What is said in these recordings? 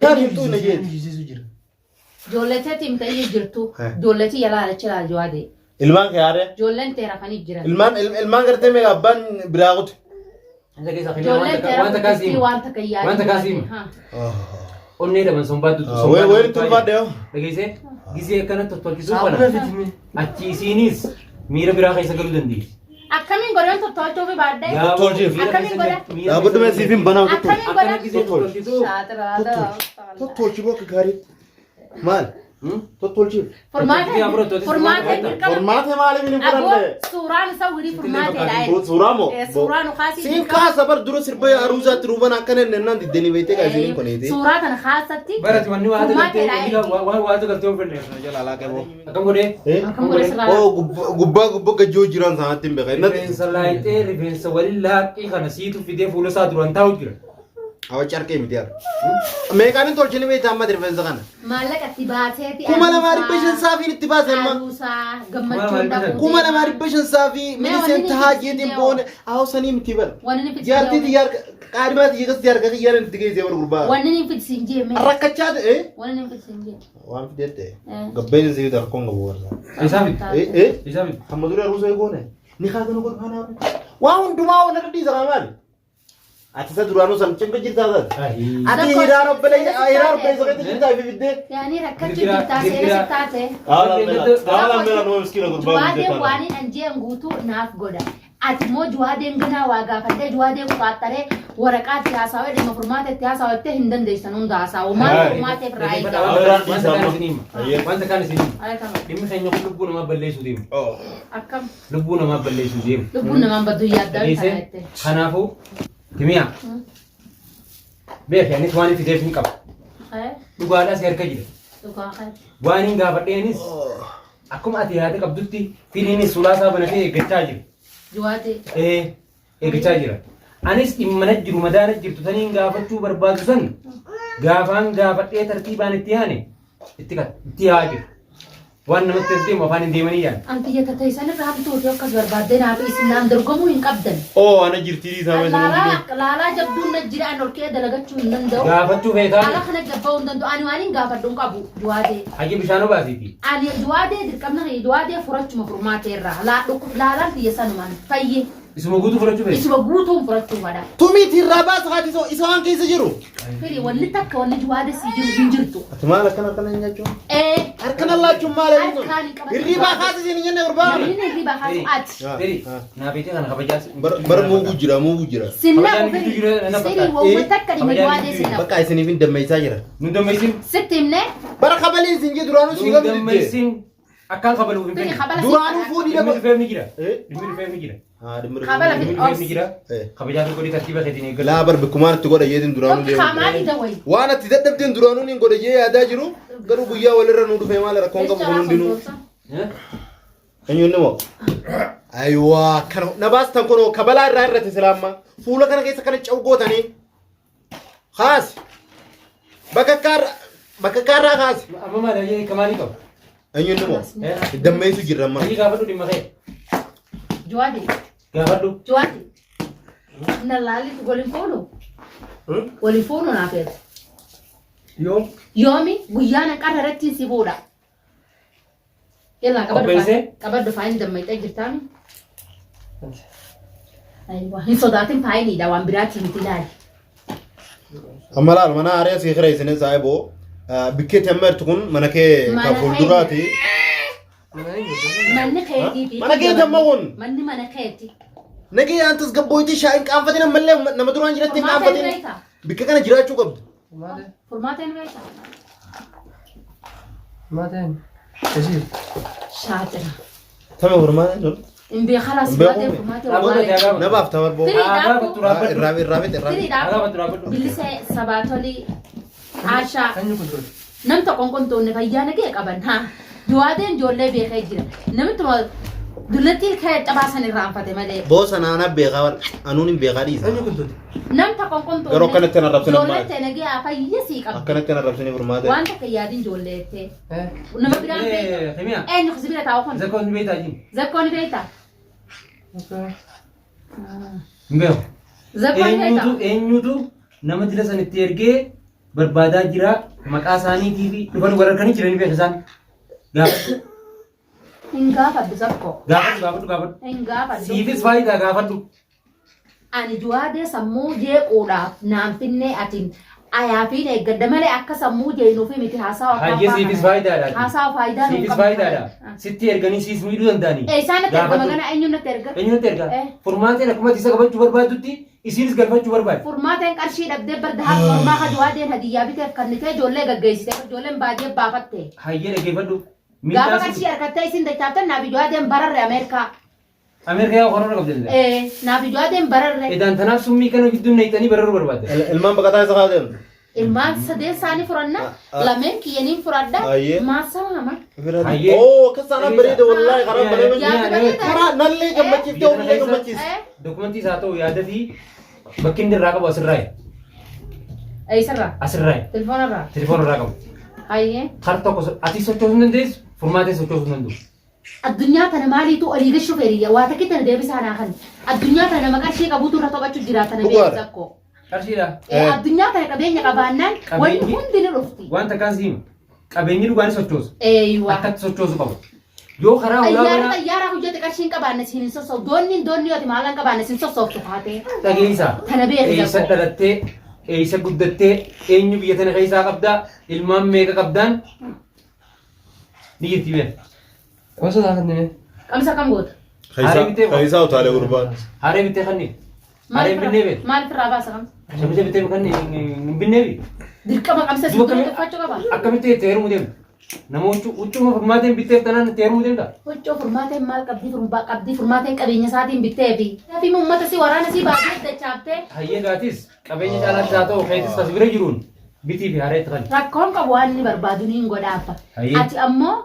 Kaan himtuu hin jeeti. Jijjiirsiisu jira. Ijoollee teetii himta iyyuu jirtu. Eh. Ijoollee tiyya laala achi laala jawaadee. Ilmaan kee haaree. Ijoolleen tee rafanii jiran. Ilmaan ilmaan gartee meeqa abbaan biraa kute. Isa keessa kiyya waan Ijoolleen takka tee waan takka rafanii siima. waan takka yaadin. Waan takka siima. Onnee dhaban sombaatu Wee wee tulfaadhe yoo. Dhageessee gisee akkana tottolchisuu Saafuna kana fitime. achi isiinis miira biraa keessa galuu dandeessi. Akkamiin godhan tottolchuu fi baadhee? Tottolchiif. Akkamiin godha? Dhaabbadhu mee siif hin banaa Akkamiin Akkana godha? gisee tottolchisuu. Tottolchi boo akka gaariitti. Maal? Tottolchiif. Furmaata furmaata dirqama. Furmaata maaliif hin Aboo fudhanne? suuraan isa wirii furmaateedha. Suuraa moo? Suuraa nu kaasii. Siin kaasa bar dura sirba aruusaatti ruuban akkana hin naan diddanii beektee kaa isiniin kuneeti. Suuraa kana kaasatti. Barati wanni waa galtee Furmaateedha. waan waa galtee hin fedhe. Jala alaa qaboo. Akkam godhee? Akkam godhe sirraa. Oo gubbaa gubbaa gajjoo jiran sanatti hin beekan. Rifeensa laayixee rifeensa waliin laaqqii kana siitu fidee fuula isaa duraan taa'u jira. Awa carqee miti yaada. Meeqaan hin tolchine beektaa amma rifeensa kana? Maallaqa itti baaseeti. 2500 saafiin itti baase amma. Aruusaa gammachuun dhabuu. 2500 saafii Mee miliseen wanni tahaa inni jeetiin fidee boone awo sanii miti bara. Wanni inni fidee Jaartii xiyyaar qaadimaa xiyya jaarga xiyyaaran itti geessee bara gurbaa. Wanni inni fidsiin jee mee. Rakkachaa ta'e. Wanni inni fidsiin jee. Waan fidee ta'e. Gabbeen siif rakkoon qabu warra. Isaa miti. Eh eh. Isaa miti. Hamma dura ruusa eegoone. Ni kaa kana godhu kanaa. Waa hundumaa waan irra dhiisa maali? Ati isa duraanuu san cinqa jirtaa taate. Ati hiraan obboleessa hiraan obboleessa keetti jirtaa fi fiddee. Yaani rakkachuu jirtaa seena si taate. Haala mela numa miskiina gurbaa Juwaadeen waan hin anjeen guutuu naaf godha. Ati immoo juwaadeen ganaa waa gaafadhee juwaadee quxaaxxaree waraqaa itti haasawee dhimma furmaata itti haasawee hin dandeessan hunda haasawuu. Maal furmaateef irraa eegama? Wanta kaan isin hima. Wanta kaan isin hima. Dhimmi keenya kun lubbuu namaa balleessuu deema. Akkam Lubbuu namaa balleessuu deema. lubbuun namaan baddu yaaddaa Dhageessee kana jette. kanaafuu himiyaa beeki anis waan fideef hin qabu. Dhugaadhaa si harka jira. Dhugaa kan. Waan hin gaafadheenis akkuma ati yaada qabdutti firiinis suuraa isaa banatee eeggachaa jira. Juwaadee. Ee eeggachaa jira. Anis dhimma na jiru madaa na jirtu saniin gaafachuu barbaadu san gaafaan gaafadhee tartiibaan itti yaane itti itti yaa jiru. Waan namatti as deemu afaan hin deemanii yaani. Anti jetta teessan irra hamtuuti akkas barbaaddee naaf isin naan dorgomuu hin qabdan. Oo ana jirtii dhiisaa mee sun hundinuu. Laalaa laalaa jabduun na jira an ol ka'ee dalagachuu hin danda'u. Gaafachuu feetaa Ala kana gabba'uu hin danda'u. Ani waan hin gaafadhu hin qabu Juwaadee. Haji bishaan obaasiiti. Ani Juwaadee dirqamna kiyya Juwaadee furachuma furmaatee irraa. Laa dhukkub laalaan tiyya sanumaan fayye. Isuma guutuu fudhachuu feeti. Isuma guutuun furachuu fadha. Tumiiti irraa baasa haati isa isa waan keessa jiru. Firi wanni takka wanni Juwaadee si jiru hin jirtu. Ati maal akkana akkana hin jechuun? Ee. Harkana laachuun maal inni sun? Harkaan hin qabatin. Hirribaa kaasa isin hin jenne gurbaa. Namni hirribaa kaasu ati. Firi naa beekee kana kabajaa. Bara muuguu jira muuguu jira. Sinna Kabajaan gidduu jira na firi fakkaata. wawwa takka dhimma Kabajaan Juwaadee gidduu sinna. Bakka isiniif hin dammeessaa jira. Nu dammeessin. Sitti himnee. Bara kabalee isin jee duraanuu sii Nu gamni diddee. dammeessin. Akkaan kabaluuf hin Firi fedhu. kabala si Duraanuu fuudhii Dhimmi daba. dhufeef ni jira. Eh? Dhimmi dhufeef ni jira. Haa dhimmi Kabala Dhimmi fi dhufeef ni jira. Eh. Kabajaa fi godhii tartiiba keetiin eeggatu. Laa bar bikkumaan itti godha jeetiin duraanuu Tokki kaamaanii dawai. Waan ati dadhabdeen duraanuu niin godha jee yaadaa jiru garuu guyyaa walirra nuu dhufee maal rakkoon qabu kun hundinuu. Eh? Eenyuun immoo? Ayiwaa kana na baastan kunoo kabalaa irraa irratti silaamma fuula kana keessa kana caw gootanii kaasi bakka kaarraa kaasi. Amma maal hayyee kamaanii qaba? Eenyuun immoo? Eh? Dammeessu jirra amma. Hojii gaafadhu dhimma kee. Juwaadee. Gaafadhu. Juwaadee. Na laali waliin fuunu. Waliin fuunu naaf eessa. Yoom? Yoomi guyyaa na qarra irratti si fuudha. Yallaa qabadhu Qopheessee? faa- qabadhu faayin dammayxee jirtaami. Aywa hin sodaatin faayiniidha waan biraatii miti ilaali. Amma laal mana aaree sii kireessine saayiboo bikkeetti amma jirtu kun mana kee kan Mana fuulduraati. Manni keetii fi Mana keeti amma kun. Manni mana keeti. Nagee aan tasgabbooytii shaayin qaanfatin ammallee nama duraan jiratti hin Furmaata hin qaanfatin. beektaa? Bikka kana jiraachuu qabdu. Furmaata hin beektaa? Maatiin. Ishii. Shaaxira. Tama furmaata hin tolu. Hin beekalaas Hin beeku. furmaatee furmaatee Dhaabota wallaalee. gaafatu. Na baaf tamar boo. Firii Haa dhaabbu. gaafattu raabbadhu. Irraa irraa miti irraa Firii miti. Haa dhaabbu. gaafattu raabbadhu. Bilisee sabaatolii Aashaa. Eenyu kun ture? Nam tokko hin qonxoonne fayyaa nagee qaban haa. Duwaadeen ijoollee beekee jira. Namitti dullattii kee cabaa san irraanfate malee. Boo sanaan beekaa bar anuun hin beekaa dhiisa. Eenyu kun ture? Nam tokko hin qonxoonne. Garuu akkanatti hin arrabsin amma. Ijoollee ta'e nagee haa fayya sii qabdi. Akkanatti hin arrabsini furmaata. Waan takka yaadin ijoollee ta'e. Eh. Nama biraan beekta. Eh, Himiyaa. Eenyu si bira taa'u kun? Zakkoon ni beektaa jiin? Zakkoo ni beektaa? Okay. Hin beeku. Zakkoo ni beektaa? Eenyutu eenyutu nama dila san itti ergee Barbaadaa jira maqaa isaaniitii fi dhufan warra harkanii jiranii beeka isaan. Gaafadhu. Hin gaafadhu Zakko. Gaafadhu gaafadhu gaafadhu. Hin gaafadhu. Siifis faayidaa gaafadhu. Ani juwaadee sammuu jeequudhaaf naan finnee atiin ayaafiin eeggadda malee akka sammuu jeenuufi miti haasawa Hayyee siifis faayidaadha. Haasawa faayidaa nuun Siifis qabnu. faayidaadha. Sitti erganii siis miidhuu danda'anii. Isaan natti ergama Gaafadhu. gana eenyuun natti erga? Eenyu natti erga? Eh. Furmaateen akkuma ati isa qabachuu barbaaddutti isiinis galfachuu barbaaddi. Furmaateen qarshii dhabdee barda haqa ormaa ka juwaadeen hadiyyaa biteef kannitee ijoollee gaggeessite ijoolleen baadiyyaa baafatte. Hayyee dhaggeeffadhu. Gaafa Miidhaan qarshii harkattee isin dachaaftan naaf juwaadeen bararre Ameerikaa. Ameerikaa yaa karoora qabdi danda'a. Eh, naaf juwaadeen bararre. Edaan tanaaf summii kana gidduun naqxanii bararuu barbaadda. Ilmaan baqataa isa kaa'u deemtu. Ilmaan sadeen isaanii furanna lameen kiyyaniin furadha. Ayyee. Maasamaama. Hayyee. Oo akka isaan bareeda wallaahi karaa bareeda. Yaada bareeda. Karaa nallee gammachiiftee ofillee gammachiiste. Eh, Dokumentii isaa ta'u yaada fi bakki inni irraa qabu asirraayi. eessarraa? Asirraayi. Telefoonarraa? Telefoona irraa qabu. Hayyee. Har tokko ati sochoosuu hin dandeessu furmaatee sochoosuu hin danda'u. Addunyaa tana maaliitu olii gashuu fedhiyya waa takki tana deebisaa naa kan. Addunyaa tana nama qarshii qabuutu irra taphachuu jira tana Dhugaadha. beeku zakko. Qarshiidha. Eh, addunyaa tana qabeenya qabaannaan wanni Qabeenyi- hundi ni dhufti. Wanta kaan siima. Qabeenyi dhugaan sochoosu. Eeywa. Akkatti sochoosu qabu. Yoo karaa hulaa Xayyaara banaa xayyaara hojjete qarshii hin qabaanne siin hin sossooftu. Doonni doonni yooti maallaqa hin qabaanne siin sossooftu haatee. dhageessaa. Tana beeki Eessa zakko. dhalattee, eessa guddattee, eenyu biyya tana keessaa qabdaa, ilmaan meeqa qabdaan ni jirti beekta. Gosa isaa kan dhimee. Qamsa kam goota? Haree bitee Keessaa utaalee gurbaan. Haree bitee kanni. Haree hin binnee beekta. Maal irraa baasa qamsa? Shamizee bitee kan hin binnee bi. Dirqama qamsa si Duuba dura akkami- uffachuu qaba. Akkamitti itti heerumuu deemta? Nama huccuu huccuma furmaateen bitteef tanaan itti heerumuu deemta? Huccuu furmaateen maal qabdii furmaa qabdii furmaateen qabeenya isaatiin bitteefi. Fi uummata si waraana si baatee dachaaftee Hayyee gaatis qabeenya caalaatti haa ta'u keetis tas bira jiruun bitii fi haree itti kan. rakkoon qabu waan inni barbaadu ni hin godhaaffa. Hayyee. Ati ammoo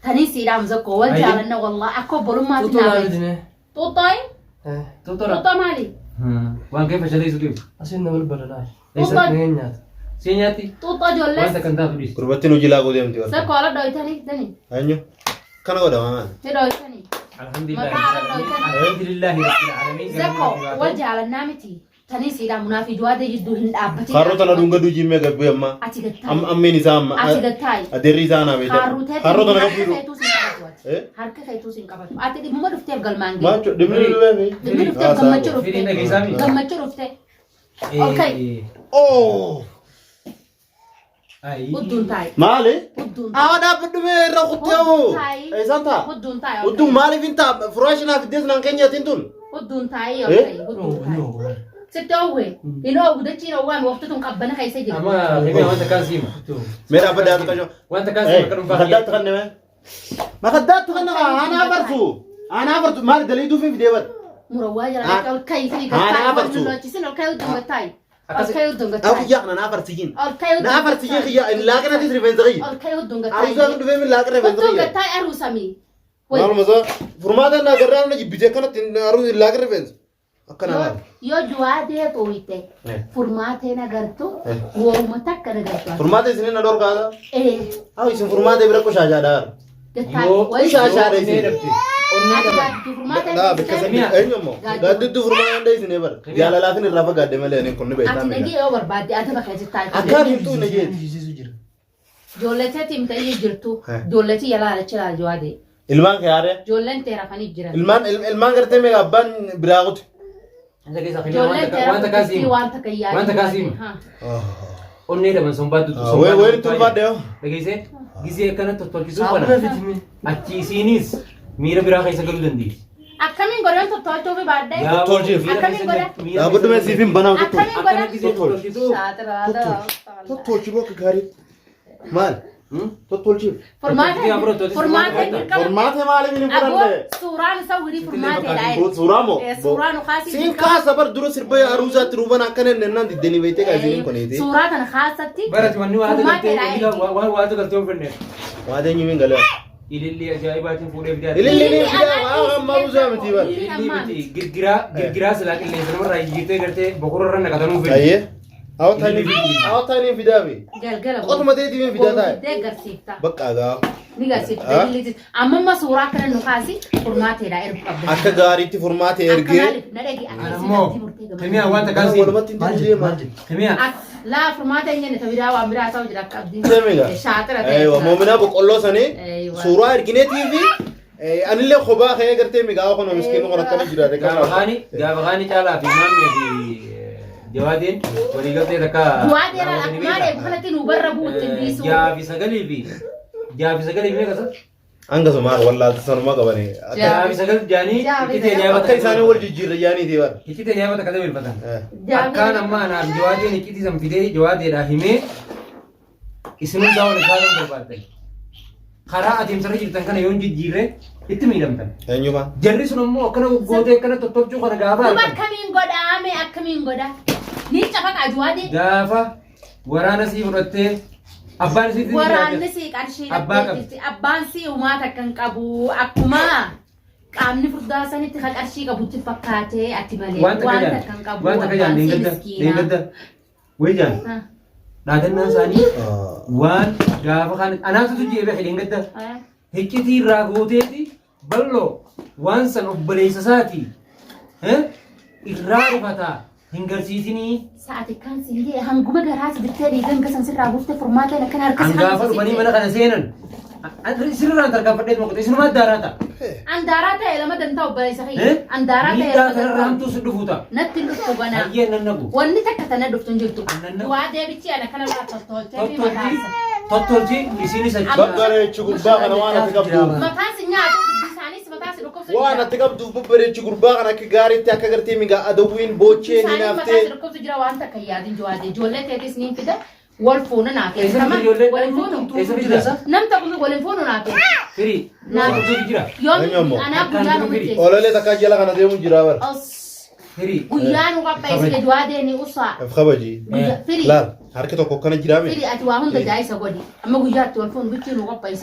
tanii siidhaam zakko wal Hayyee. jaalanna wallaa akka obbolummaatti Xuuxoo naa naaf. fidime. Xuuxxooyi? Eh, Tutora. Xuuxxoo maali? Waan kee fashaleessu deemu. asiin na balbala laal. Xuuxxoo Ni nyaata. Si nyaatti xuuxxoo ijoollees. wanta kan taatu dhiisi. Gurbattiin hojii laaquu deemti warra. Zakko ala dhoytanii dani. Eenyu? Kana godha maal? Ni dhoytanii. Alhamdulillah. Maqaa ala dhoytanii. Alhamdulillahi rabbil alamin. Zakko wal jaalannaa miti. Tanii siidhaam munaa fi juwaadee jidduu hin dhaabbatin. Harroo tana dhungaduu jimmee gabbee amma. Ati gattaayi. Ammeen isaa amma. Ati gattaayi. Adeerri isaa anaa beekta. Harroo ta'e Harroo tana harka gabbuu. keetuu siin qabatu ati. Eh? Harka keetuu siin qabatu. Ati dhimmuma dhufteef galmaan Maal ga'e. jechuudha? Dhimmi dhufee. Dhimmi dhufteef gammachuu Firiin dhufte. dhageessaa mi? Gammachuu dhufte. Okay. Oh! Ayi. Hudduun taa'i. Maali? Hudduun taa'i. Haa dhaabbadhu mee irra kuttee hoo? Hudduun taa'i. Eessaan ta'a? Hudduun taa'i. Hudduun maaliif hin ta'a? Furaashii naaf iddees naan keenyaatiin tun. Hudduun taa'i. Eh? Okay. Hudduun taa'i. Sitti oowwe. Hin oowwu dachiin oowwaan waqti tun qabbana keessa jira. Amma himee wanta kaan siima. Mee dhaabbadhu haa tuqasho. Wanta kaan siima akka dhuunfaa Makaddaatti kan nime. Makaddaatti kan nama aanaa farsu. Aanaa farsu maali daliiduu fi fidee bar. Murawwaa jira. Ah. Ol ka'i fi Ah, gattaa'i. naa Wal farsu. lolchisin ol ka'i hudduun gattaa'i. Ol Akkasi- ka'i hudduun Haa gattaa'i. kiyyaa kana naa farsiyin. Ol ka'i hudduun Naa farsiyin kiyyaa inni laaqinatis rifeensa kiyya. Ol ka'i hudduun gattaa'i. Aruusaa kan dhufee min laaqina rifeensa Hudduun kiyya. gattaa'i aruusamii. Maaluma isaa furmaata naa garraa na jibbitee akkanatti aruusi laaqina rifeensa. Akkana laala. Yoo juwaadee xooyite furmaatee nagartu wooma takka nagartu. Furmaata isinin na dhorkaata. Ee Haa isin furmaata bira qoshaashaadha. gattaa'i. Yoo Wayi Qoshaashaadha onnee isin. dhabde. Onnee ati dhabde. gaaddidduu furmaatee Daa bakka hin sadii eenyu immoo gaaddiddu furmaata hunda isin bara. Jaalalaafin irraa fagaadde malee ani kun ni beektaa Ati miidha. nagee yoo barbaadde adaba keessa taa'e. Akkaan hin tuune jeeti. Jijjiisu jira. Ijoollee himtee jirtu. Eh. Ijoollee yalaa alachi ilaala juwaadee. Ilmaan kee haaree. Ijoolleen teerafanii jiran. Ilmaan ilmaan gartee meeqa abbaan biraa kuti. Wanta keessa himee Ijoolleen wanta kaan teerafanii siima. waan takka yaadu. Wanta kaan siima. Onnee dhaban sombaatu. Wayii tulfaadhe yoo. Dhageessee gisee akkana tottolchisuu Saapuna kana fidime. achi isiinis miira biraa keessa galuu dandeessi. Akkamiin godhan tottolchuu fi baadhee? Tottolchiif. Akkamiin godha? Dhaabbadhu mee siif hin banaa tottolchi. Akkamiin Akkana godhan? gisee tottolchituu. Tottolchi boo akka gaarii. Maal? Tottolchiif. Furmaatee furmaatee dirqama. Furmaata maaliif hin Aboo fudhanne? suuraan isaa wirii furmaateedha. Suuraa moo? Suuraa nu kaasii. Siin kaasa bar dura sirba aruusaatti ruuban akkana inni naan diddanii beektee kaasiniin kuneeti. Suuraa kana kaasatti. Barati wanni waa galtee Furmaateedha. waan galtee hin fedhe. Waa eenyu hin galee. Ililli ajaa'ibaatiin fuudhee fidaa. Ililli ni fidaa waa amma aruusaa miti bar. Ililli miti girgiraa girgiraa silaa qilleensa namarraa jijjiirtee gartee bokororra naqatanuu fedhe. Ayyee. Awwataan fidaa fi. Galgala. Qotuma ta'eetiin fidaa taa'e. Fiddee garsiifta. Bakka gaa. Ni garsiifta. Amma amma suuraa kana nu kaasi furmaateedha ergu qabda. Akka gaariitti furmaate Akka ergee. maaliif na dhagi akka Ana isin immoo abdii murtee gammachuu. Kimiyaa waan takkaan siin. Walumatti hin Maal jiru jedhu maal deema. jedhu? Kimiyaa. Laa furmaata hin jenne tabiraa waan biraa ta'u jira akka abdiin. Deemiga. Shaatira ta'e. Eewa moominaa boqqolloo sanii Eewa. suuraa ergineetii fi anillee kophaa ka'ee gartee migaa kun miskiin kun akkana jiraate Gaafa kaani gaafa kaani caalaa fi maammee fi jawaadeen waliigaltee takka. Du'aa dheeraa maal eegu kanatti nu barra buutti hin dhiisu. 6 fi 9 fi meeqa sa? Hanga sumaa wallaalta sanuma qabanii. 6 fi 9 jaanii 6 fi iccitee 9. nyaaba Akka isaanii wal jijjiirra jaaniiti bara. Iccitee nyaaba takka dabalfatan. Akkaan amma anaaf jawaadeen iccitii san fidee jawaadeedhaa himee isin hundaa wal kaasuun barbaaddan. Karaa adeemsarra jirtan kana yoon jijjiirre itti miidhamtan. Eenyumaa? Jarri sun ammoo akkana goggootee akkana tottolchuu kana gaafa Duba argan. akkamiin godhaa mee akkamiin godhaa? Ni cafaqa juwaadee. Gaafa waraana sii fudhattee abbaan isii Waraanni sii qarshii Abbaa dhabdee jirti. Abbaan sii uumaa takka hin qabu. Akkuma qaamni furdaa sanitti ka qarshii qabutti fakkaatee ati malee waan takka waan jaan takka hin qabu. waan takka jaan Abbaan sii leengadda miskiina. leengadda wayi jaan Ah, dhaadannaan isaanii waan gaafa kan anaatutu jee beeke leengadda ah. hiccitii irraa gooteeti bal'oo waan san obboleessa isaati irraa rifataa hin garsiisinii. Sa'aati kan siin jee hanguma garaa si bittee dhiigan gasan sirraa buufte furmaateen akkana harka si Hangaafa dhufanii mana kana seenan sirraan tarkaanfadhee moqote isinumaa daaraa ta'a. Andaaraa ta'e lama dantaa obboleessa kiyya. Andaaraa ta'e Miidhaa lama kanarra dantaa. hamtuu si dhufu ta'a. Natti hin dhuftu ganaa. Hayyee nan nagu. Wanni takka tana dhuftu hin jirtu. Annan nagu. Waa deebichi ana kana irraa tottolchee fi Tottolchi mataasa. tottolchi isinis achi. Babbareechi gurbaa kana waan ati qabduuf. Mataan si nyaatu dubbi isaaniis mataa si dhukkubsu Waan jira. ati qabduuf babbareechi gurbaa kana akka gaariitti akka gartee migaa adawwiin boochee Isaanii mataa hinaaftee. si dhukkubsu jira waan takka hin yaadin jawaadee. Ijoollee teetis niin fida wal fuuna naa Eessa kenna. fida ijoollee? Wal hin fuunu. Eessa fida? Nam tokko wal hin fuunu naa kenna. Firii. Naa- Tuutu jira. Yoom Eenyu ammoo? anaa guyyaa nu murteessa. Ololee takka jala kana deemu jira bara. Os Firii. guyyaa nu qopheessite jawaadee ni usaa. Of kabaji. Guyyaa firii. Laal harki tokko akkana jiraame. Firii ati waa hunda jaayisa godhi. Amma guyyaatti wal fuunu bichii nu qopheessite.